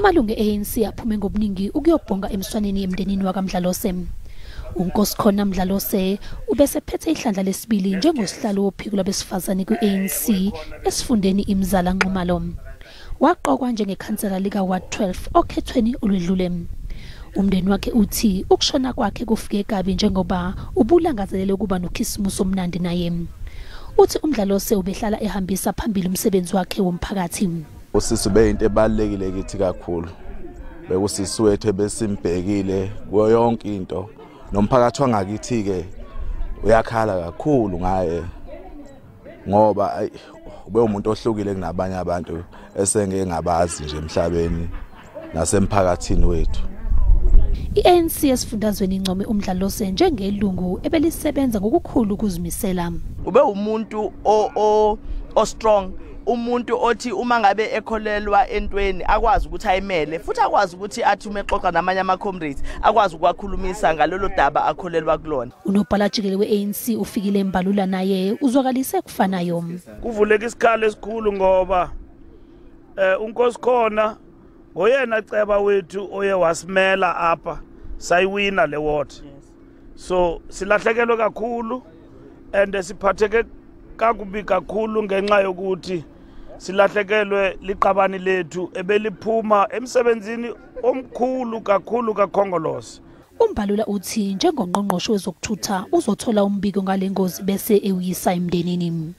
Amalungu e-ANC aphume ngobuningi ukuyobhonga emswaneni emndenini wakaMdlalose. UNkosikhona Mdlalose ubesephethe ihlandla lesibili njengosihlalo wophiko lwabesifazane kwi-ANC esifundeni iMzala Nxumalo. Waqokwa njengekhansela lika-Ward 12 okhethweni olwedlule. Umndeni wakhe uthi ukushona kwakhe kufike kabi njengoba ubulangazelele ukuba noKhisimusi omnandi naye. Uthi uMdlalose ubehlala ehambisa phambili umsebenzi wakhe womphakathi. Usisi beyinto ebalulekile kithi kakhulu. Bekusisi wethu ebesimbhekile kuyo yonke into. Nomphakathi wangakithi ke uyakhala kakhulu ngaye ngoba ube umuntu ohlukile kunabanye abantu esengeke ngabazi nje emhlabeni nasemphakathini wethu. I-ANC esifundazweni income uMdlalose njengelungu ebelisebenza ngokukhulu ukuzimisela. Ube umuntu o strong, umuntu othi uma ngabe ekholelwa entweni akwazi ukuthi ayimele, futhi akwazi ukuthi athi uma exoxa namanye ama-comrades akwazi ukuwakhulumisa ngalolo daba akholelwa kulona. Unobhala jikelele we-ANC uFikile Mbalula naye uzwakalise kufanayo. Kuvuleka isikhala esikhulu ngoba uNkosikhona ngoyena ceba wethu oye wasimela apha sayiwina le ward. So silahlekelwe kakhulu and siphatheke kakubi kakhulu ngenxa yokuthi silahlekelwe liqabani lethu ebeliphuma emsebenzini omkhulu kakhulu kaKhongolose. UMbalula uthi njengongqongqoshe wezokuthutha uzothola umbiko ngale ngozi bese ewuyisa emndenini.